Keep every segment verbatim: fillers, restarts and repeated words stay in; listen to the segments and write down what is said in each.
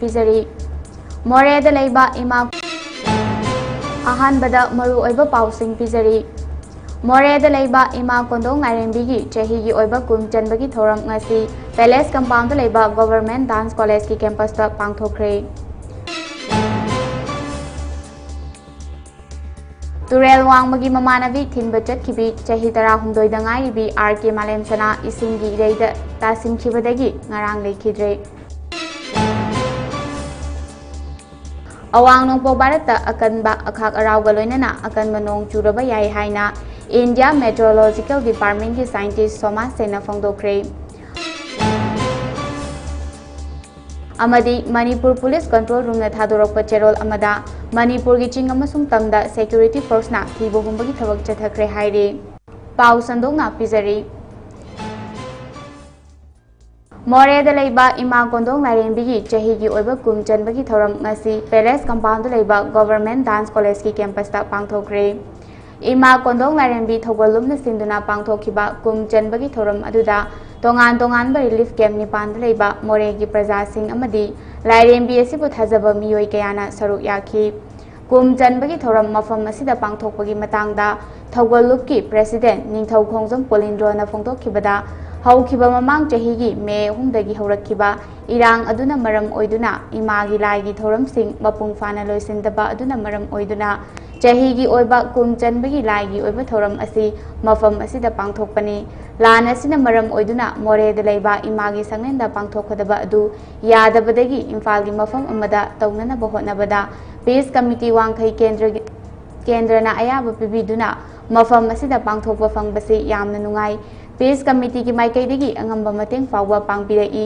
ꯄꯤꯖꯔꯤ꯫ ꯃꯣꯔꯦꯗ ꯂꯩꯕ ꯏꯃꯥ ꯑꯍꯥꯟꯕꯗ ꯃꯔꯨꯑꯣꯏꯕ ꯄꯥꯎꯁꯤꯡ ꯄꯤꯖꯔꯤ꯫ ꯃꯣꯔꯦꯗ ꯂꯩꯕ ꯏꯃꯥ ꯀꯣꯟꯗꯣꯡ ꯂꯥꯏꯔꯦꯝꯕꯤꯒꯤ ꯆꯍꯤꯒꯤ ꯑꯣꯏꯕ ꯀꯨꯝ ꯆꯟꯕꯒꯤ ꯊꯧꯔꯝ ꯉꯁꯤ ꯄꯦꯂꯦꯁ ꯀꯝꯄꯥꯎꯟꯗ ꯂꯩꯕ ꯒꯣꯚꯔꯟꯃꯦꯟꯠ ꯗꯥꯟꯁ ꯀꯣꯂꯦꯖꯀꯤ ꯀꯦꯝꯄꯁꯇ ꯄꯥꯡꯊꯣꯛꯈ꯭ꯔꯦ꯫ ꯇꯨꯔꯦꯜ ꯋꯥꯡꯃꯒꯤ ꯃꯃꯥꯟꯅꯕꯤ ꯊꯤꯟꯕ ꯆꯠꯈꯤꯕꯤ ꯆꯍꯤ ꯇꯔꯥꯍꯨꯝꯗꯣꯏꯗ ꯉꯥꯏꯔꯤꯕꯤ ꯑꯥꯔ ꯀꯦ ꯃꯥꯂꯦꯝꯁꯅꯥ ꯏꯁꯤꯡꯒꯤ ꯏꯔꯩꯗ ꯇꯥꯁꯤꯟꯈꯤꯕꯗꯒꯤ ꯉꯔꯥꯡ ꯂꯩꯈꯤꯗ꯭ꯔꯦ꯫ ꯑꯋꯥꯡ ꯅꯣꯡꯄꯣꯛ ꯚꯥꯔꯠꯇ ꯑꯀꯟꯕ ꯑꯈꯥꯛ ꯑꯔꯥꯎꯒ ꯂꯣꯏꯅꯅ ꯑꯀꯟꯕ ꯅꯣꯡ ꯆꯨꯔꯕ ꯌꯥꯏ ꯍꯥꯏꯅ ꯏꯟꯗꯤꯌꯥ ꯃꯦꯇ꯭ꯔꯣꯂꯣꯖꯤꯀꯦꯜ ꯗꯤꯄꯥꯔꯠꯃꯦꯟꯠꯀꯤ ꯁꯥꯏꯟꯇꯤꯁ ꯁꯣꯃꯥꯖ ꯁꯦꯟꯅ ꯐꯣꯡꯗꯣꯛꯈ꯭ꯔꯦ꯫ ꯑꯃꯗꯤ ꯃꯅꯤꯄꯨꯔ ꯄꯨꯂꯤꯁ ꯀꯟꯇ꯭ꯔꯣꯜ ꯔꯨꯝꯅ ꯊꯥꯗꯣꯔꯛꯄ ꯆꯦꯔꯣꯜ ꯑꯃꯗ ꯃꯅꯤꯄꯨꯔꯒꯤ ꯆꯤꯡ ꯑꯃꯁꯨꯡ ꯇꯝꯗ ꯁꯦꯀ꯭ꯌꯨꯔꯤꯇꯤ ꯐꯣꯔꯁꯅ ꯊꯤꯕ ꯍꯨꯝꯕꯒꯤ ꯊꯕꯛ ꯆꯠꯊꯈ꯭ꯔꯦ ꯍꯥꯏꯔꯤ꯫ ꯄꯥꯎ ꯁꯟꯗꯣꯛꯅ ꯄꯤꯖꯔꯤ꯫ ꯃꯣꯔꯦꯗ ꯂꯩꯕ ꯏꯃꯥ ꯀꯣꯟꯗꯣꯡ ꯂꯥꯏꯔꯦꯝꯕꯤꯒꯤ ꯆꯍꯤꯒꯤ ꯑꯣꯏꯕ ꯀꯨꯝ ꯆꯟꯕꯒꯤ ꯊꯧꯔꯝ ꯉꯁꯤ ꯄꯦꯂꯦꯁ ꯀꯝꯄꯥꯎꯟꯗ ꯂꯩꯕ ꯒꯣꯚꯔꯟꯃꯦꯟꯠ ꯗꯥꯟꯁ ꯀꯣꯂꯦꯖꯀꯤ ꯀꯦꯝꯄꯁꯇ ꯄꯥꯡꯊꯣꯛꯈ꯭ꯔꯦ꯫ ꯏꯃꯥ ꯀꯣꯟꯗꯣꯡ ꯂꯥꯏꯔꯦꯝꯕꯤ ꯊꯧꯒꯜꯂꯨꯝꯅ ꯁꯤꯟꯗꯨꯅ ꯄꯥꯡꯊꯣꯛꯈꯤꯕ ꯀꯨꯝ ꯆꯟꯕꯒꯤ ꯊꯧꯔꯝ ꯑꯗꯨꯗ ꯇꯣꯉꯥꯟ ꯇꯣꯉꯥꯟꯕ ꯔꯤꯂꯤꯐ ꯀꯦꯝꯞ ꯅꯤꯄꯥꯟꯗ ꯂꯩꯕ ꯃꯣꯔꯦꯒꯤ ꯄ꯭ꯔꯖꯥꯁꯤꯡ ꯑꯃꯗꯤ ꯂꯥꯏꯔꯦꯝꯕꯤ ꯑꯁꯤꯕꯨ ꯊꯥꯖꯕ ꯃꯤꯑꯣꯏ ꯀꯌꯥꯅ ꯁꯔꯨꯛ ꯌꯥꯈꯤ꯫ ꯀꯨꯝ ꯆꯟꯕꯒꯤ ꯊꯧꯔꯝ ꯃꯐꯝ ꯑꯁꯤꯗ ꯄꯥꯡꯊꯣꯛꯄꯒꯤ ꯃꯇꯥꯡꯗ ꯊꯧꯒꯜꯂꯨꯞꯀꯤ ꯄ꯭ꯔꯦꯁꯤꯗꯦꯟꯠ ꯅꯤꯡꯊꯧ ꯈꯣꯡꯖꯝ ꯄꯣꯂꯤꯟꯗ꯭ꯔꯣꯅ ꯐꯣꯡꯗꯣꯛꯈꯤꯕꯗ, ꯍꯧꯈꯤꯕ ꯃꯃꯥꯡ ꯆꯍꯤꯒꯤ ꯃꯦ ꯑꯍꯨꯝꯗꯒꯤ ꯍꯧꯔꯛꯈꯤꯕ ꯏꯔꯥꯡ ꯑꯗꯨꯅ ꯃꯔꯝ ꯑꯣꯏꯗꯨꯅ ꯏꯃꯥꯒꯤ ꯂꯥꯏꯒꯤ ꯊꯧꯔꯝꯁꯤꯡ ꯃꯄꯨꯡ ꯐꯥꯅ ꯂꯣꯏꯁꯤꯟꯗꯕ ꯑꯗꯨꯅ ꯃꯔꯝ ꯑꯣꯏꯗꯨꯅ ꯆꯍꯤꯒꯤ ꯑꯣꯏꯕ ꯀꯨꯝ ꯆꯟꯕꯒꯤ ꯂꯥꯏꯒꯤ ꯑꯣꯏꯕ ꯊꯧꯔꯝ ꯑꯁꯤ ꯃꯐꯝ ꯑꯁꯤꯗ ꯄꯥꯡꯊꯣꯛꯄꯅꯤ꯫ ꯂꯥꯟ ꯑꯁꯤꯅ ꯃꯔꯝ ꯑꯣꯏꯗꯨꯅ ꯃꯣꯔꯦꯗ ꯂꯩꯕ ꯏꯃꯥꯒꯤ ꯁꯪꯂꯦꯟꯗ ꯄꯥꯡꯊꯣꯛꯀꯗꯕ ꯑꯗꯨ ꯌꯥꯗꯕꯗꯒꯤ ꯏꯝꯐꯥꯜꯒꯤ ꯃꯐꯝ ꯑꯃꯗ ꯇꯧꯅꯅꯕ ꯍꯣꯠꯅꯕꯗ ꯄꯤꯁ ꯀꯃꯤꯇꯤ ꯋꯥꯡꯈꯩ ꯀꯦꯟꯗ꯭ꯔꯒꯤ, ꯀꯦꯟꯗ꯭ꯔꯅ ꯑꯌꯥꯕ ꯄꯤꯕꯤꯗꯨꯅ ꯃꯐꯝ ꯑꯁꯤꯗ ꯄꯥꯡꯊꯣꯛꯄ ꯐꯪꯕꯁꯤ ꯌꯥꯝꯅ ꯅꯨꯡꯉꯥꯏ꯫ ꯄꯤꯁ ꯀꯃꯤꯇꯤꯒꯤ ꯃꯥꯏꯀꯩꯗꯒꯤ ꯑꯉꯝꯕ ꯃꯇꯦꯡ ꯐꯥꯎꯕ ꯄꯥꯡꯕꯤꯔꯛꯏ꯫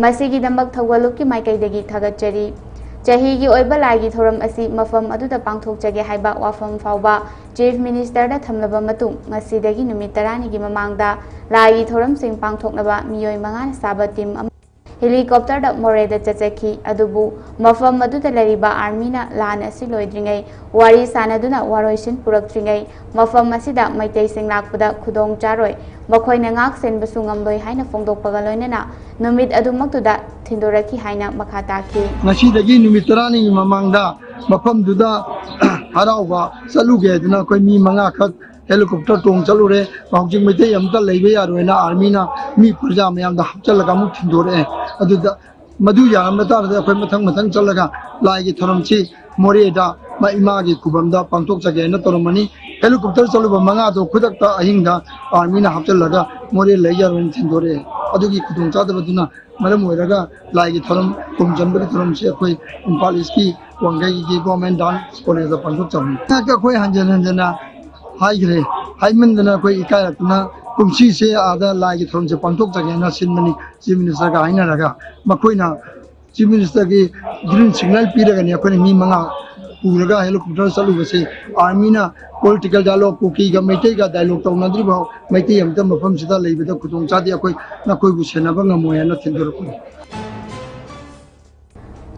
ꯃꯁꯤꯒꯤꯗꯃꯛ ꯊꯧꯒꯜꯂꯨꯞꯀꯤ ꯃꯥꯏꯀꯩꯗꯒꯤ ꯊꯥꯒꯠꯆꯔꯤ꯫ ꯆꯍꯤꯒꯤ ꯑꯣꯏꯕ ꯂꯥꯏꯒꯤ ꯊꯧꯔꯝ ꯑꯁꯤ ꯃꯐꯝ ꯑꯗꯨꯗ ꯄꯥꯡꯊꯣꯛꯆꯒꯦ ꯍꯥꯏꯕ ꯋꯥꯐꯝ ꯐꯥꯎꯕ ꯆꯤꯐ ꯃꯤꯅꯤꯁꯇꯔꯗ ꯊꯝꯂꯕ ꯃꯇꯨꯡ, ꯉꯁꯤꯗꯒꯤ ꯅꯨꯃꯤꯠ ꯇꯔꯥꯅꯤꯒꯤ ꯃꯃꯥꯡꯗ ꯂꯥꯏꯒꯤ ꯊꯧꯔꯝꯁꯤꯡ ꯄꯥꯡꯊꯣꯛꯅꯕ ꯃꯤꯑꯣꯏ ꯃꯉꯥꯅ ꯁꯥꯕ ꯇꯤꯝ ꯑꯃ ꯍꯦꯂꯤꯀꯣꯞꯇꯔꯗ ꯃꯣꯔꯦꯗ ꯆꯠꯆꯈꯤ꯫ ꯑꯗꯨꯕꯨ ꯃꯐꯝ ꯑꯗꯨꯗ ꯂꯩꯔꯤꯕ ꯑꯥꯔꯃꯤꯅ ꯂꯥꯟ ꯑꯁꯤ ꯂꯣꯏꯗ꯭ꯔꯤꯉꯩ ꯋꯥꯔꯤ ꯁꯥꯅꯗꯨꯅ ꯋꯥꯔꯣꯏꯁꯤꯟ ꯄꯨꯔꯛꯇ꯭ꯔꯤꯉꯩ ꯃꯐꯝ ꯑꯁꯤꯗ ꯃꯩꯇꯩꯁꯤꯡ ꯂꯥꯛꯄꯗ ꯈꯨꯗꯣꯡ ꯆꯥꯔꯣꯏ, ꯃꯈꯣꯏꯅ ꯉꯥꯛ ꯁꯦꯟꯕꯁꯨ ꯉꯝꯂꯣꯏ ꯍꯥꯏꯅ ꯐꯣꯡꯗꯣꯛꯄꯒ ꯂꯣꯏꯅꯅ ꯅꯨꯃꯤꯠ ꯑꯗꯨꯃꯛꯇꯨꯗ ꯊꯤꯟꯗꯣꯔꯛꯈꯤ ꯍꯥꯏꯅ ꯃꯈꯥ ꯇꯥꯈꯤ꯫ ꯉꯁꯤꯗꯒꯤ ꯅꯨꯃꯤꯠ ꯇꯔꯥꯅꯤꯒꯤ ꯃꯃꯥꯡꯗ ꯃꯐꯝꯗꯨꯗ ꯍꯔꯥꯎꯕ ꯆꯠꯂꯨꯒꯦ ꯍꯥꯏꯗꯅ ꯑꯩꯈꯣꯏ ꯃꯤ ꯃꯉꯥꯈꯛ ꯍꯦꯂꯤꯀꯣꯞꯇꯔ ꯇꯣꯡ ꯆꯠꯂꯨꯔꯦ꯫ ꯍꯧꯖꯤꯛ ꯃꯩꯇꯩ ꯑꯃꯇ ꯂꯩꯕ ꯌꯥꯔꯣꯏꯅ ꯑꯥꯔꯃꯤꯅ ꯃꯤ ꯄ꯭ꯔꯖꯥ ꯃꯌꯥꯝꯗ ꯍꯥꯞꯆꯤꯜꯂꯒ ꯑꯃꯨꯛ ꯊꯤꯟꯗꯣꯔꯛꯑꯦ꯫ ꯑꯗꯨꯗ ꯃꯗꯨ ꯌꯥꯔꯝꯕ ꯇꯥꯔꯗꯤ ꯑꯩꯈꯣꯏ ꯃꯊꯪ ꯃꯊꯪ ꯆꯠꯂꯒ ꯂꯥꯏꯒꯤ ꯊꯧꯔꯝꯁꯤ ꯃꯣꯔꯦꯗ ꯃ-, ꯏꯃꯥꯒꯤ ꯈꯨꯕꯝꯗ ꯄꯥꯡꯊꯣꯛꯆꯒꯦꯅ ꯇꯧꯔꯝꯕꯅꯤ꯫ ꯍꯦꯂꯤꯀꯣꯞꯇꯔ ꯆꯠꯂꯨꯕ ꯃꯉꯥꯗꯣ ꯈꯨꯗꯛꯇ ꯑꯍꯤꯡꯗ ꯑꯥꯔꯃꯤꯅ ꯍꯥꯞꯆꯤꯜꯂꯒ ꯃꯣꯔꯦ ꯂꯩ ꯌꯥꯔꯣꯏꯅ ꯊꯤꯟꯗꯣꯔꯛꯑꯦ꯫ ꯑꯗꯨꯒꯤ ꯈꯨꯗꯣꯡꯆꯥꯗꯕꯗꯨꯅ ꯃꯔꯝ ꯑꯣꯏꯔꯒ ꯂꯥꯏꯒꯤ ꯊꯧꯔꯝ ꯈꯨꯔꯨꯝ ꯆꯟꯕꯒꯤ ꯊꯧꯔꯝꯁꯤ ꯑꯩꯈꯣꯏ ꯏꯝꯐꯥꯜ ꯏꯁꯀꯤ ꯋꯥꯡꯈꯩꯒꯤ ꯒꯣꯔꯃꯦꯟ ꯗꯥꯟꯁ ꯀꯣꯂꯦꯖꯇ ꯄꯥꯡꯊꯣꯛꯆꯕꯅꯤ꯫ ꯑꯩꯈꯣꯏ ꯍꯟꯖꯟ ꯍꯟꯖꯟꯅ ꯍꯥꯏꯈ꯭ꯔꯦ, ꯍꯥꯏꯃꯟꯗꯅ ꯑꯩꯈꯣꯏ ꯏꯀꯥꯏꯔꯛꯇꯨꯅ ꯀꯨꯝꯁꯤꯁꯦ ꯑꯥꯗ ꯂꯥꯏꯒꯤ ꯊꯧꯔꯝꯁꯦ ꯄꯥꯡꯊꯣꯛꯆꯒꯦꯅ ꯁꯤꯟꯕꯅꯤ꯫ ꯆꯤꯐ ꯃꯤꯅꯤꯁꯇꯔꯒ ꯍꯥꯏꯅꯔꯒ ꯃꯈꯣꯏꯅ ꯆꯤꯐ ꯃꯤꯅꯤꯁꯇꯔꯒꯤ ꯒ꯭ꯔꯤꯟ ꯁꯤꯒꯅꯦꯜ ꯄꯤꯔꯒꯅꯤ ꯑꯩꯈꯣꯏꯅ ꯃꯤ ꯃꯉꯥ ꯄꯨꯔꯒ ꯍꯦꯂꯤꯀꯣꯞꯇꯔ ꯆꯠꯂꯨꯕꯁꯦ꯫ ꯑꯥꯔꯃꯤꯅ ꯄꯣꯂꯤꯇꯤꯀꯦꯜ ꯗꯥꯏꯂꯣꯒ, ꯀꯨꯀꯤꯒ ꯃꯩꯇꯩꯒ ꯗꯥꯏꯂꯣꯒ ꯇꯧꯅꯗ꯭ꯔꯤꯕ ꯃꯩꯇꯩ ꯑꯃꯇ ꯃꯐꯝꯁꯤꯗ ꯂꯩꯕꯗ ꯈꯨꯗꯣꯡ ꯆꯥꯗꯦ, ꯑꯩꯈꯣꯏ ꯅꯈꯣꯏꯕꯨ ꯁꯦꯟꯅꯕ ꯉꯝꯃꯣꯏ ꯍꯥꯏꯅ ꯊꯤꯟꯗꯣꯔꯛꯄꯅꯤ꯫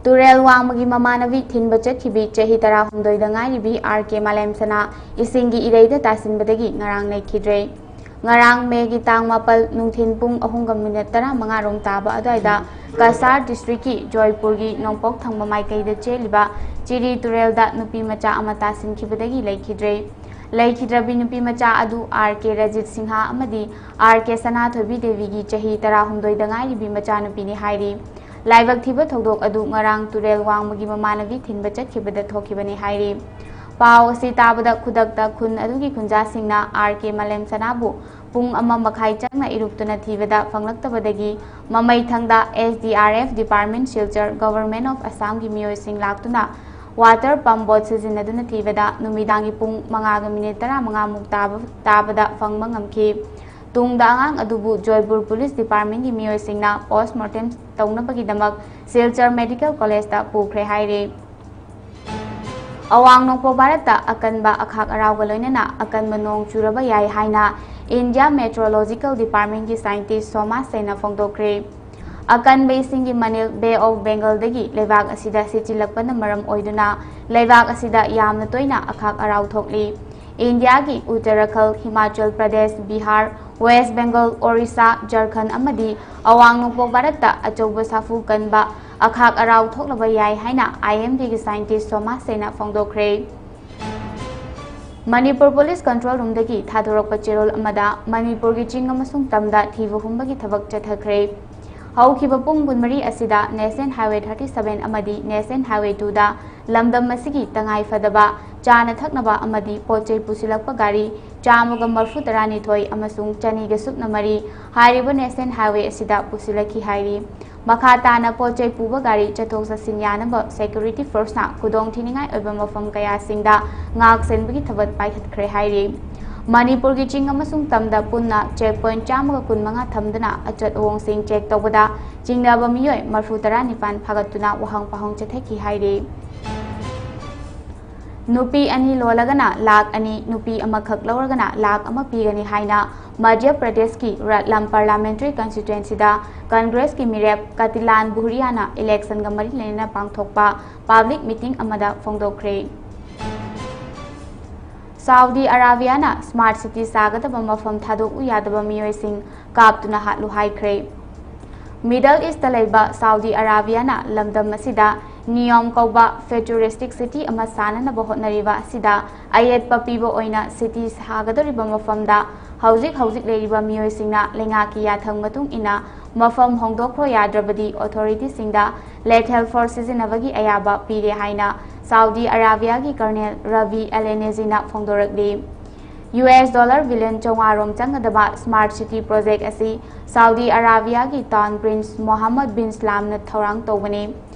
ꯇꯨꯔꯦꯜ ꯋꯥꯡꯃꯒꯤ ꯃꯃꯥꯟꯅꯕꯤ ꯊꯤꯟꯕ ꯆꯠꯈꯤꯕꯤ ꯆꯍꯤ ꯇꯔꯥꯍꯨꯝꯗꯣꯏꯗ ꯉꯥꯏꯔꯤꯕꯤ ꯑꯥꯔ ꯀꯦ ꯃꯥꯂꯦꯝꯁꯅꯥ ꯏꯁꯤꯡꯒꯤ ꯏꯔꯩꯗ ꯇꯥꯁꯤꯟꯕꯗꯒꯤ ꯉꯔꯥꯡ ꯂꯩꯈꯤꯗ꯭ꯔꯦ꯫ ꯉꯔꯥꯡ ꯃꯦꯒꯤ ꯇꯥꯡ ꯃꯥꯄꯜ ꯅꯨꯡꯊꯤꯟ ꯄꯨꯡ ꯑꯍꯨꯝꯒ ꯃꯤꯅꯤꯠ ꯇꯔꯥꯃꯉꯥ ꯔꯣꯝ ꯇꯥꯕ ꯑꯗꯨꯋꯥꯏꯗ ꯀꯁꯥꯔ ꯗꯤꯁꯇ꯭ꯔꯤꯛꯀꯤ ꯖꯣꯏꯄꯨꯔꯒꯤ ꯅꯣꯡꯄꯣꯛ ꯊꯪꯕ ꯃꯥꯏꯀꯩꯗ ꯆꯦꯜꯂꯤꯕ ꯆꯤꯔꯤ ꯇꯨꯔꯦꯜꯗ ꯅꯨꯄꯤ ꯃꯆꯥ ꯑꯃ ꯇꯥꯁꯤꯟꯈꯤꯕꯗꯒꯤ ꯂꯩꯈꯤꯗ꯭ꯔꯦ꯫ ꯂꯩꯈꯤꯗ꯭ꯔꯕꯤ ꯅꯨꯄꯤ ꯃꯆꯥ ꯑꯗꯨ ꯑꯥꯔ ꯀꯦ ꯔꯖꯤꯠ ꯁꯤꯡꯍ ꯑꯃꯗꯤ ꯑꯥꯔ ꯀꯦ ꯁꯅꯥꯊꯣꯏꯕꯤ ꯗꯦꯕꯤꯒꯤ ꯆꯍꯤ ꯇꯔꯥꯍꯨꯝꯗꯣꯏꯗ ꯉꯥꯏꯔꯤꯕꯤ ꯃꯆꯥꯅꯨꯄꯤꯅꯤ ꯍꯥꯏꯔꯤ꯫ ꯂꯥꯏꯕꯛ ꯊꯤꯕ ꯊꯧꯗꯣꯛ ꯑꯗꯨ ꯉꯔꯥꯡ ꯇꯨꯔꯦꯜ ꯋꯥꯡꯃꯒꯤ ꯃꯃꯥꯟꯅꯕꯤ ꯊꯤꯟꯕ ꯆꯠꯈꯤꯕꯗ ꯊꯣꯛꯈꯤꯕꯅꯤ ꯍꯥꯏꯔꯤ꯫ ꯄꯥꯎ ꯑꯁꯤ ꯇꯥꯕꯗ ꯈꯨꯗꯛꯇ ꯈꯨꯟ ꯑꯗꯨꯒꯤ ꯈꯨꯟꯖꯥꯁꯤꯡꯅ ꯑꯥꯔ ꯀꯦ ꯃꯥꯂꯦꯝꯁꯅꯥꯕꯨ ꯄꯨꯡ ꯑꯃ ꯃꯈꯥꯏ ꯆꯪꯅ ꯏꯔꯨꯞꯇꯨꯅ ꯊꯤꯕꯗ ꯐꯪꯂꯛꯇꯕꯗꯒꯤ ꯃꯃꯩꯊꯪꯗ S D R F department, Silchar government of ꯑꯁꯥꯝꯒꯤ ꯃꯤꯑꯣꯏꯁꯤꯡ ꯂꯥꯛꯇꯨꯅ ꯋꯥꯇꯔ ꯄꯝ ꯕꯣꯠ ꯁꯤꯖꯤꯟꯅꯗꯨꯅ ꯊꯤꯕꯗ ꯅꯨꯃꯤꯗꯥꯡꯒꯤ ꯄꯨꯡ ꯃꯉꯥꯒ ꯃꯤꯅꯤꯠ ꯇꯔꯥꯃꯉꯥꯃꯨꯛ ꯇꯥꯕ, ꯇꯥꯕꯗ ꯐꯪꯕ ꯉꯝꯈꯤ꯫ ꯇꯨꯡꯗ ꯑꯉꯥꯡ ꯑꯗꯨꯕꯨ ꯖꯣꯏꯄꯨꯔ ꯄꯨꯂꯤꯁ ꯗꯤꯄꯥꯔꯠꯃꯦꯟꯠꯀꯤ ꯃꯤꯑꯣꯏꯁꯤꯡꯅ ꯄꯣꯁꯃꯣꯔꯇꯦꯝ ꯇꯧꯅꯕꯒꯤꯗꯃꯛ ꯁꯤꯜꯆꯔ ꯃꯦꯗꯤꯀꯦꯜ ꯀꯣꯂꯦꯖꯇ ꯄꯨꯈ꯭ꯔꯦ ꯍꯥꯏꯔꯤ꯫ ꯑꯋꯥꯡ ꯅꯣꯡꯄꯣꯛ ꯚꯥꯔꯠꯇ ꯑꯀꯟꯕ ꯑꯈꯥꯛ ꯑꯔꯥꯎꯒ ꯂꯣꯏꯅꯅ ꯑꯀꯟꯕ ꯅꯣꯡ ꯆꯨꯔꯕ ꯌꯥꯏ ꯍꯥꯏꯅ ꯏꯟꯗꯤꯌꯥ ꯃꯦꯇ꯭ꯔꯣꯂꯣꯖꯤꯀꯦꯜ ꯗꯤꯄꯥꯔꯠꯃꯦꯟꯠꯀꯤ ꯁꯥꯏꯟꯇꯤꯁ ꯁꯣꯃꯥ ꯁꯦꯟꯅ ꯐꯣꯡꯗꯣꯛꯈ꯭ꯔꯦ꯫ ꯑꯀꯟꯕ ꯏꯁꯤꯡꯒꯤ ꯃꯅꯤꯜ ꯕꯦ ꯑꯣꯐ ꯕꯦꯡꯒꯜꯗꯒꯤ ꯂꯩꯕꯥꯛ ꯑꯁꯤꯗ ꯁꯤꯠꯆꯤꯜꯂꯛꯄꯅ ꯃꯔꯝ ꯑꯣꯏꯗꯨꯅ ꯂꯩꯕꯥꯛ ꯑꯁꯤꯗ ꯌꯥꯝꯅ ꯇꯣꯏꯅ ꯑꯈꯥꯛ ꯑꯔꯥꯎ ꯊꯣꯛꯂꯤ꯫ ꯏꯟꯗꯤꯌꯥꯒꯤ ꯎꯠꯇꯔꯥꯈꯜ, ꯍꯤꯃꯥꯆꯜ ꯄ꯭ꯔꯗꯦꯁ, ꯕꯤꯍꯥꯔ, ꯋꯦꯁ ꯕꯦꯡꯒꯜ, ꯑꯣꯔꯤꯁꯥ, ꯖꯔꯈꯟ ꯑꯃꯗꯤ ꯑꯋꯥꯡ ꯅꯣꯡꯄꯣꯛ ꯚꯥꯔꯠꯇ ꯑꯆꯧꯕ ꯁꯥꯐꯨ ꯀꯟꯕ ꯑꯈꯥꯛ ꯑꯔꯥꯎ ꯊꯣꯛꯂꯕ ꯌꯥꯏ ꯍꯥꯏꯅ IMDꯒꯤ ꯁꯥꯏꯟꯇꯤꯁ ꯁꯣꯃꯥ ꯁꯦꯟꯅ ꯐꯣꯡꯗꯣꯛꯈ꯭ꯔꯦ꯫ ꯃꯅꯤꯄꯨꯔ ꯄꯨꯂꯤꯁ ꯀꯟꯇ꯭ꯔꯣꯜ ꯔꯨꯝꯗꯒꯤ ꯊꯥꯗꯣꯔꯛꯄ ꯆꯦꯔꯣꯜ ꯑꯃꯗ ꯃꯅꯤꯄꯨꯔꯒꯤ ꯆꯤꯡ ꯑꯃꯁꯨꯡ ꯇꯝꯗ ꯊꯤꯕ ꯍꯨꯝꯕꯒꯤ ꯊꯕꯛ ꯆꯠꯊꯈ꯭ꯔꯦ꯫ ꯍꯧꯈꯤꯕ ꯄꯨꯡ ꯀꯨꯟꯃꯔꯤ ꯑꯁꯤꯗ National Highway thirty seven ꯑꯃꯗꯤ National Highway twoꯗ ꯂꯝꯗꯝ ꯑꯁꯤꯒꯤ ꯇꯉꯥꯏ ꯐꯗꯕ ꯆꯥꯅ ꯊꯛꯅꯕ ꯑꯃꯗꯤ ꯄꯣꯠ ꯆꯩ ꯄꯨꯁꯤꯜꯂꯛꯄ ꯒꯥꯔꯤ ꯆꯥꯝꯃꯒ ꯃꯔꯐꯨ ꯇꯔꯥꯅꯤꯊꯣꯏ ꯑꯃꯁꯨꯡ ꯆꯅꯤꯒ ꯁꯨꯞꯅ ꯃꯔꯤ ꯍꯥꯏꯔꯤꯕ National Highway ꯑꯁꯤꯗ ꯄꯨꯁꯤꯜꯂꯛꯈꯤ ꯍꯥꯏꯔꯤ꯫ ꯃꯈꯥ ꯇꯥꯅ ꯄꯣꯠ ꯆꯩ ꯄꯨꯕ ꯒꯥꯔꯤ ꯆꯠꯊꯣꯛ ꯆꯠꯁꯤꯟ ꯌꯥꯅꯕ security forceꯅ ꯈꯨꯗꯣꯡ ꯊꯤꯅꯤꯡꯉꯥꯏ ꯑꯣꯏꯕ ꯃꯐꯝ ꯀꯌꯥꯁꯤꯡꯗ ꯉꯥꯛ ꯁꯦꯟꯕꯒꯤ ꯊꯕꯛ ꯄꯥꯏꯈꯠꯈ꯭ꯔꯦ ꯍꯥꯏꯔꯤ꯫ ꯃꯅꯤꯄꯨꯔꯒꯤ ꯆꯤꯡ ꯑꯃꯁꯨꯡ ꯇꯝꯗ ꯄꯨꯟꯅ check point ꯆꯥꯝꯃꯒ ꯀꯨꯟꯃꯉꯥ ꯊꯝꯗꯨꯅ ꯑꯆꯠ ꯑꯋꯣꯡꯁꯤꯡ check ꯇꯧꯕꯗ ꯆꯤꯡꯅꯕ ꯃꯤꯑꯣꯏ ꯃꯔꯐꯨ ꯇꯔꯥꯅꯤꯄꯥꯟ ꯐꯥꯒꯠꯇꯨꯅ ꯋꯥꯍꯪ ꯄꯥꯎꯍꯪ ꯆꯠꯊꯈꯤ ꯍꯥꯏꯔꯤ꯫ ꯅꯨꯄꯤ ꯑꯅꯤ ꯂꯣꯜꯂꯒꯅ ꯂꯥꯈ ꯑꯅꯤ, ꯅꯨꯄꯤ ꯑꯃꯈꯛ ꯂꯧꯔꯒꯅ ꯂꯥꯈ ꯑꯃ ꯄꯤꯒꯅꯤ ꯍꯥꯏꯅ ꯃꯙ꯭ꯌ ꯄ꯭ꯔꯗꯦꯁꯀꯤ ꯔꯠꯂꯝ parliamentary constituencyꯗ ꯀꯪꯒ꯭ꯔꯦꯁꯀꯤ ꯃꯤꯔꯦꯞ ꯀꯇꯤꯂꯥꯟ ꯚꯨꯔꯤꯌꯥꯅ electionꯒ ꯃꯔꯤ ꯂꯩꯅꯅ ꯄꯥꯡꯊꯣꯛꯄ public meeting ꯑꯃꯗ ꯐꯣꯡꯗꯣꯛꯈ꯭ꯔꯦ꯫ ꯁꯥꯎꯗꯤ ꯑꯔꯥꯕꯤꯌꯥꯅ smart city ꯁꯥꯒꯗꯕ ꯃꯐꯝ ꯊꯥꯗꯣꯛꯎ ꯌꯥꯗꯕ ꯃꯤꯑꯣꯏꯁꯤꯡ ꯀꯥꯞꯇꯨꯅ ꯍꯥꯠꯂꯨ ꯍꯥꯏꯈ꯭ꯔꯦ꯫ Middle Eastꯇ ꯂꯩꯕ ꯁꯥꯎꯗꯤ ꯑꯔꯥꯕꯤꯌꯥꯅ ꯂꯝꯗꯝ ꯑꯁꯤꯗ ꯅꯤꯌꯣꯝ ꯀꯧꯕ futuristic city ꯑꯃ ꯁꯥꯅꯅꯕ ꯍꯣꯠꯅꯔꯤꯕ ꯑꯁꯤꯗ ꯑꯌꯦꯠꯄ ꯄꯤꯕ ꯑꯣꯏꯅ city ꯁꯥꯒꯗꯧꯔꯤꯕ ꯃꯐꯝꯗ ꯍꯧꯖꯤꯛ ꯍꯧꯖꯤꯛ ꯂꯩꯔꯤꯕ ꯃꯤꯑꯣꯏꯁꯤꯡꯅ ꯂꯩꯉꯥꯛꯀꯤ ꯌꯥꯊꯪ ꯃꯇꯨꯡ ꯏꯟꯅ ꯃꯐꯝ ꯍꯣꯡꯗꯣꯛꯈ꯭ꯔꯣ ꯌꯥꯗ꯭ꯔꯕꯗꯤ authorityꯁꯤꯡꯗ lethal force ꯁꯤꯖꯤꯟꯅꯕꯒꯤ ꯑꯌꯥꯕ ꯄꯤꯔꯦ ꯍꯥꯏꯅ ꯁꯥꯎꯗꯤ ꯑꯔꯥꯕꯤꯌꯥꯒꯤ Colonel ꯔꯕꯤ ꯑꯦꯂꯦꯅꯦꯖꯤꯅ ꯐꯣꯡꯗꯣꯔꯛꯂꯤ꯫ US dollar billion ꯆꯥꯝꯃꯉꯥ ꯔꯣꯝ ꯆꯪꯒꯗꯕ smart city project ꯑꯁꯤ ꯁꯥꯎꯗꯤ ꯑꯔꯥꯕꯤꯌꯥꯒꯤ Crown Prince ꯃꯣꯍꯝꯃꯗ ꯕꯤꯟ ꯁꯂꯥꯝꯅ ꯊꯧꯔꯥꯡ ꯇꯧꯕꯅꯤ꯫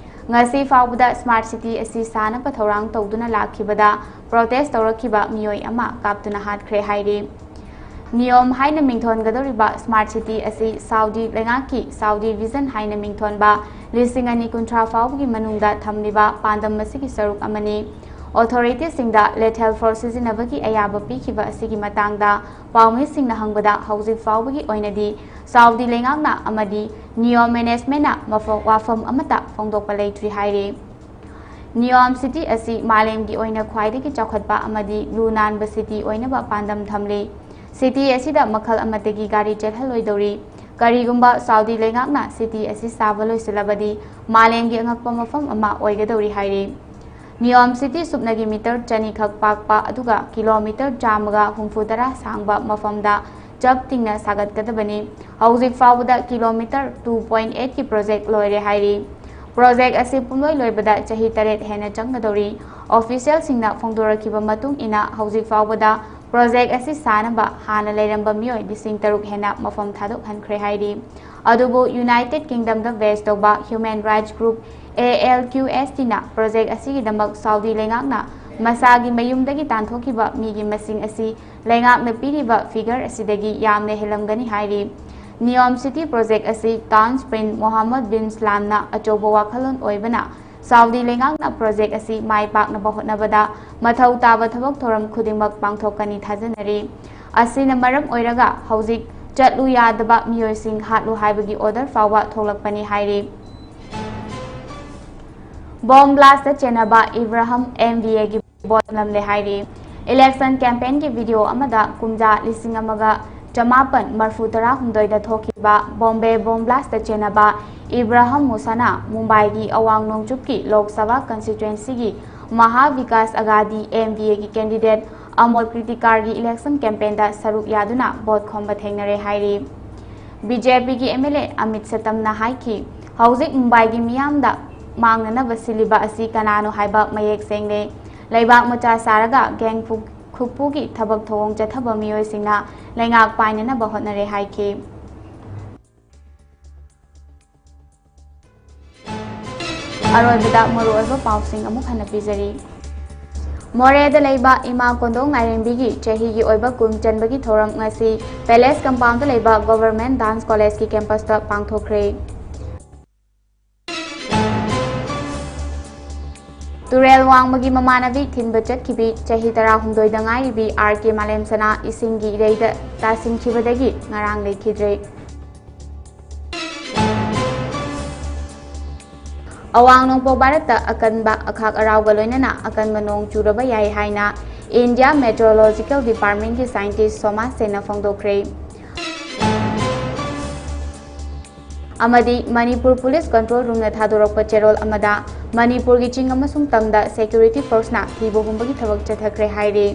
ꯉꯁꯤ ꯐꯥꯎꯕꯗ smart city ꯑꯁꯤ ꯁꯥꯅꯕ ꯊꯧꯔꯥꯡ ꯇꯧꯗꯨꯅ ꯂꯥꯛꯈꯤꯕꯗ protest ꯇꯧꯔꯛꯈꯤꯕ ꯃꯤꯑꯣꯏ ꯑꯃ ꯀꯥꯞꯇꯨꯅ ꯍꯥꯠꯈ꯭ꯔꯦ ꯍꯥꯏꯔꯤ꯫ ꯅꯤꯌꯣꯝ ꯍꯥꯏꯅ ꯃꯤꯡꯊꯣꯟꯒꯗꯧꯔꯤꯕ smart city ꯑꯁꯤ ꯁꯥꯎꯗꯤ ꯂꯩꯉꯥꯛꯀꯤ Saudi Vision ꯍꯥꯏꯅ ꯃꯤꯡꯊꯣꯟꯕ ꯂꯤꯁꯤꯡ ꯑꯅꯤ ꯀꯨꯟꯊ꯭ꯔꯥ ꯐꯥꯎꯕꯒꯤ ꯃꯅꯨꯡꯗ ꯊꯝꯂꯤꯕ ꯄꯥꯟꯗꯝ ꯑꯁꯤꯒꯤ ꯁꯔꯨꯛ ꯑꯃꯅꯤ꯫ ꯑꯣꯊꯣꯔꯤꯇꯤꯁꯤꯡꯗ ꯂꯦꯊꯦꯜ ꯐꯣꯔꯁ ꯁꯤꯖꯤꯟꯅꯕꯒꯤ ꯑꯌꯥꯕ ꯄꯤꯈꯤꯕ ꯑꯁꯤꯒꯤ ꯃꯇꯥꯡꯗ ꯄꯥꯎꯃꯤꯁꯤꯡꯅ ꯍꯪꯕꯗ, ꯍꯧꯖꯤꯛ ꯐꯥꯎꯕꯒꯤ ꯑꯣꯏꯅꯗꯤ ꯁꯥꯎꯗꯤ ꯂꯩꯉꯥꯛꯅ ꯑꯃꯗꯤ ꯅꯤꯌꯣꯝ ꯃꯦꯅꯦꯖꯃꯦꯟꯅ ꯃꯐ-, ꯋꯥꯐꯝ ꯑꯃꯠꯇ ꯐꯣꯡꯗꯣꯛꯄ ꯂꯩꯇ꯭ꯔꯤ ꯍꯥꯏꯔꯤ꯫ ꯅꯤꯌꯣꯝ ꯁꯤꯇꯤ ꯑꯁꯤ ꯃꯥꯂꯦꯝꯒꯤ ꯑꯣꯏꯅ ꯈ꯭ꯋꯥꯏꯗꯒꯤ ꯆꯥꯎꯈꯠꯄ ꯑꯃꯗꯤ ꯂꯨ ꯅꯥꯟꯕ ꯁꯤꯇꯤ ꯑꯣꯏꯅꯕ ꯄꯥꯟꯗꯝ ꯊꯝꯂꯤ꯫ ꯁꯤꯇꯤ ꯑꯁꯤꯗ ꯃꯈꯜ ꯑꯃꯠꯇꯒꯤ ꯒꯥꯔꯤ ꯆꯦꯜꯍꯜꯂꯣꯏꯗꯧꯔꯤ꯫ ꯀꯔꯤꯒꯨꯝꯕ ꯁꯥꯎꯗꯤ ꯂꯩꯉꯥꯛꯅ ꯁꯤꯇꯤ ꯑꯁꯤ ꯁꯥꯕ ꯂꯣꯏꯁꯤꯜꯂꯕꯗꯤ ꯃꯥꯂꯦꯝꯒꯤ ꯑꯉꯛꯄ ꯃꯐꯝ ꯑꯃ ꯑꯣꯏꯒꯗꯧꯔꯤ ꯍꯥꯏꯔꯤ꯫ ꯅꯤꯌꯣꯝ ꯁꯤꯇꯤ ꯁꯨꯞꯅꯒꯤ ꯃꯤꯇꯔ ꯆꯅꯤ ꯈꯛ ꯄꯥꯛꯄ ꯑꯗꯨꯒ ꯀꯤꯂꯣꯃꯤꯇꯔ ꯆꯥꯝꯃꯒ ꯍꯨꯝꯐꯨ ꯇꯔꯥ ꯁꯥꯡꯕ ꯃꯐꯝꯗ ꯆꯞ ꯇꯤꯡꯅ ꯁꯥꯒꯠꯀꯗꯕꯅꯤ꯫ ꯍꯧꯖꯤꯛ ꯐꯥꯎꯕꯗ ꯀꯤꯂꯣꯃꯤꯇꯔ two point eight ꯀꯤ ꯄ꯭ꯔꯣꯖꯦꯛ ꯂꯣꯏꯔꯦ ꯍꯥꯏꯔꯤ꯫ ꯄ꯭ꯔꯣꯖꯦꯛ ꯑꯁꯤ ꯄꯨꯡꯂꯣꯏ ꯂꯣꯏꯕꯗ ꯆꯍꯤ ꯇꯔꯦꯠ ꯍꯦꯟꯅ ꯆꯪꯒꯗꯧꯔꯤ꯫ ꯑꯣꯐꯤꯁꯤꯌꯦꯜꯁꯤꯡꯅ ꯐꯣꯡꯗꯣꯔꯛꯈꯤꯕ ꯃꯇꯨꯡ ꯏꯟꯅ, ꯍꯧꯖꯤꯛ ꯐꯥꯎꯕꯗ ꯄ꯭ꯔꯣꯖꯦꯛ ꯑꯁꯤ ꯁꯥꯅꯕ ꯍꯥꯟꯅ ꯂꯩꯔꯝꯕ ꯃꯤꯑꯣꯏ ꯂꯤꯁꯤꯡ ꯇꯔꯨꯛ ꯍꯦꯟꯅ ꯃꯐꯝ ꯊꯥꯗꯣꯛꯍꯟꯈ꯭ꯔꯦ ꯍꯥꯏꯔꯤ꯫ ꯑꯗꯨꯕꯨ ꯌꯨꯅꯥꯏꯇꯦꯗ ꯀꯤꯡꯗꯝꯗ ꯕꯦꯖ ꯇꯧꯕ human rights group A L Q S T ꯅ ꯄ꯭ꯔꯣꯖꯦꯛ ꯑꯁꯤꯒꯤꯗꯃꯛ ꯁꯥꯎꯗꯤ ꯂꯩꯉꯥꯛꯅ ꯃꯁꯥꯒꯤ ꯃꯌꯨꯝꯗꯒꯤ ꯇꯥꯟꯊꯣꯛꯈꯤꯕ ꯃꯤꯒꯤ ꯃꯁꯤꯡ ꯑꯁꯤ ꯂꯩꯉꯥꯛꯅ ꯄꯤꯔꯤꯕ ꯐꯤꯒꯔ ꯑꯁꯤꯗꯒꯤ ꯌꯥꯝꯅ ꯍꯦꯜꯂꯝꯒꯅꯤ ꯍꯥꯏꯔꯤ꯫ ꯅꯤꯌꯣꯝ ꯁꯤꯇꯤ ꯄ꯭ꯔꯣꯖꯦꯛ ꯑꯁꯤ ꯀ꯭ꯔꯥꯎꯟ ꯄ꯭ꯔꯤꯟꯁ ꯃꯣꯍꯝꯃꯗ ꯕꯤꯟ ꯁꯂꯥꯝꯅ ꯑꯆꯧꯕ ꯋꯥꯈꯜꯂꯣꯟ ꯑꯣꯏꯕꯅ, ꯁꯥꯎꯗꯤ ꯂꯩꯉꯥꯛꯅ ꯄ꯭ꯔꯣꯖꯦꯛ ꯑꯁꯤ ꯃꯥꯏ ꯄꯥꯛꯅꯕ ꯍꯣꯠꯅꯕꯗ ꯃꯊꯧ ꯇꯥꯕ ꯊꯕꯛ ꯊꯧꯔꯝ ꯈꯨꯗꯤꯡꯃꯛ ꯄꯥꯡꯊꯣꯛꯀꯅꯤ ꯊꯥꯖꯅꯔꯤ꯫ ꯑꯁꯤꯅ ꯃꯔꯝ ꯑꯣꯏꯔꯒ ꯍꯧꯖꯤꯛ ꯆꯠꯂꯨ ꯌꯥꯗꯕ ꯃꯤꯑꯣꯏꯁꯤꯡ ꯍꯥꯠꯂꯨ ꯍꯥꯏꯕꯒꯤ ꯑꯣꯔꯗꯔ ꯐꯥꯎꯕ ꯊꯣꯛꯂꯛꯄꯅꯤ ꯍꯥꯏꯔꯤ꯫ ꯕꯣꯝ ꯕ꯭ꯂꯥꯁꯇ ꯆꯦꯟꯅꯕ ꯏꯕ꯭ꯔꯥꯍꯝ M V A ꯒꯤ ꯕꯣꯠ ꯅꯝꯂꯦ ꯍꯥꯏꯔꯤ꯫ ꯏꯂꯦꯛꯁꯟ ꯀꯦꯝꯄꯦꯟꯒꯤ ꯚꯤꯗꯤꯑꯣ ꯑꯃꯗ ꯀꯨꯝꯖꯥ ꯂꯤꯁꯤꯡ ꯑꯃꯒ ꯆꯃꯥꯄꯟ ꯃꯔꯐꯨ ꯇꯔꯥꯍꯨꯝꯗꯣꯏꯗ ꯊꯣꯛꯈꯤꯕ ꯕꯣꯝꯕꯦ ꯕꯣꯝ ꯕ꯭ꯂꯥꯁꯇ ꯆꯦꯟꯅꯕ ꯏꯕ꯭ꯔꯥꯍꯝ ꯃꯨꯁꯥꯅ ꯃꯨꯝꯕꯥꯏꯒꯤ ꯑꯋꯥꯡ ꯅꯣꯡꯆꯨꯞꯀꯤ Lok Sabha ꯀꯟꯁꯇꯤꯇ꯭ꯋꯦꯟꯁꯤꯒꯤ ꯃꯍꯥ Vikas ꯑꯒꯥꯗꯤ M V A ꯒꯤ ꯀꯦꯟꯗꯤꯗꯦꯠ ꯑꯃꯣꯜ ꯀ꯭ꯔꯤꯇꯤꯀꯥꯔꯒꯤ ꯏꯂꯦꯛꯁꯟ ꯀꯦꯝꯄꯦꯟꯗ ꯁꯔꯨꯛ ꯌꯥꯗꯨꯅ ꯚꯣꯠ ꯈꯣꯝꯕ ꯊꯦꯡꯅꯔꯦ ꯍꯥꯏꯔꯤ꯫ B J P ꯒꯤ M L A ꯑꯃꯤꯠ ꯁꯇꯝꯅ ꯍꯥꯏꯈꯤ, ꯍꯧꯖꯤꯛ ꯃꯨꯝꯕꯥꯏꯒꯤ ꯃꯤꯌꯥꯝꯗ ꯃꯥꯡꯅꯅꯕ ꯁꯤꯜꯂꯤꯕ ꯑꯁꯤ ꯀꯅꯥꯅꯣ ꯍꯥꯏꯕ ꯃꯌꯦꯛ ꯁꯦꯡꯂꯦ꯫ ꯂꯩꯕꯥꯛ ꯃꯆꯥ ꯁꯥꯔꯒ ꯒꯦꯡ ꯐꯨ-, ꯈꯨꯛꯄꯨꯒꯤ ꯊꯕꯛ ꯊꯧꯑꯣꯡ ꯆꯠꯊꯕ ꯃꯤꯑꯣꯏꯁꯤꯡꯅ ꯂꯩꯉꯥꯛ ꯄꯥꯏꯅꯅꯕ ꯍꯣꯠꯅꯔꯦ ꯍꯥꯏꯈꯤ꯫ ꯑꯔꯣꯏꯕꯗ ꯃꯔꯨꯑꯣꯏꯕ ꯄꯥꯎꯁꯤꯡ ꯑꯃꯨꯛ ꯍꯟꯅ ꯄꯤꯖꯔꯤ꯫ ꯃꯣꯔꯦꯗ ꯂꯩꯕ ꯏꯃꯥ ꯀꯣꯟꯗꯣꯡ ꯂꯥꯏꯔꯦꯝꯕꯤꯒꯤ ꯆꯍꯤꯒꯤ ꯑꯣꯏꯕ ꯀꯨꯝ ꯆꯟꯕꯒꯤ ꯊꯧꯔꯝ ꯉꯁꯤ ꯄꯦꯂꯦꯁ ꯀꯝꯄꯥꯎꯟꯗ ꯂꯩꯕ ꯒꯣꯚꯔꯟꯃꯦꯟꯠ ꯗꯥꯟꯁ ꯀꯣꯂꯦꯖꯀꯤ ꯀꯦꯝꯄꯁꯇ ꯄꯥꯡꯊꯣꯛꯈ꯭ꯔꯦ꯫ ꯇꯨꯔꯦꯜ ꯋꯥꯡꯃꯒꯤ ꯃꯃꯥꯟꯅꯕꯤ ꯊꯤꯟꯕ ꯆꯠꯈꯤꯕꯤ ꯆꯍꯤ ꯇꯔꯥꯍꯨꯝꯗꯣꯏꯗ ꯉꯥꯏꯔꯤꯕꯤ ꯑꯥꯔ ꯀꯦ ꯃꯥꯂꯦꯝꯁꯅꯥ ꯏꯁꯤꯡꯒꯤ ꯏꯔꯩꯗ ꯇꯥꯁꯤꯟꯈꯤꯕꯗꯒꯤ ꯉꯔꯥꯡ ꯂꯩꯈꯤꯗ꯭ꯔꯦ꯫ ꯑꯋꯥꯡ ꯅꯣꯡꯄꯣꯛ ꯚꯥꯔꯠꯇ ꯑꯀꯟꯕ ꯑꯈꯥꯛ ꯑꯔꯥꯎꯒ ꯂꯣꯏꯅꯅ ꯑꯀꯟꯕ ꯅꯣꯡ ꯆꯨꯔꯕ ꯌꯥꯏ ꯍꯥꯏꯅ India Meteorological Departmentꯀꯤ scientist ꯁꯣꯃꯥ ꯁꯦꯟꯅ ꯐꯣꯡꯗꯣꯛꯈ꯭ꯔꯦ꯫ ꯑꯃꯗꯤ ꯃꯅꯤꯄꯨꯔ ꯄꯨꯂꯤꯁ ꯀꯟꯇ꯭ꯔꯣꯜ ꯔꯨꯝꯅ ꯊꯥꯗꯣꯔꯛꯄ ꯆꯦꯔꯣꯜ ꯑꯃꯗ ꯃꯅꯤꯄꯨꯔꯒꯤ ꯆꯤꯡ ꯑꯃꯁꯨꯡ ꯇꯝꯗ ꯁꯦꯀ꯭ꯌꯨꯔꯤꯇꯤ ꯐꯣꯔꯁꯅ ꯊꯤꯕ ꯍꯨꯝꯕꯒꯤ ꯊꯕꯛ ꯆꯠꯊꯈ꯭ꯔꯦ ꯍꯥꯏꯔꯤ꯫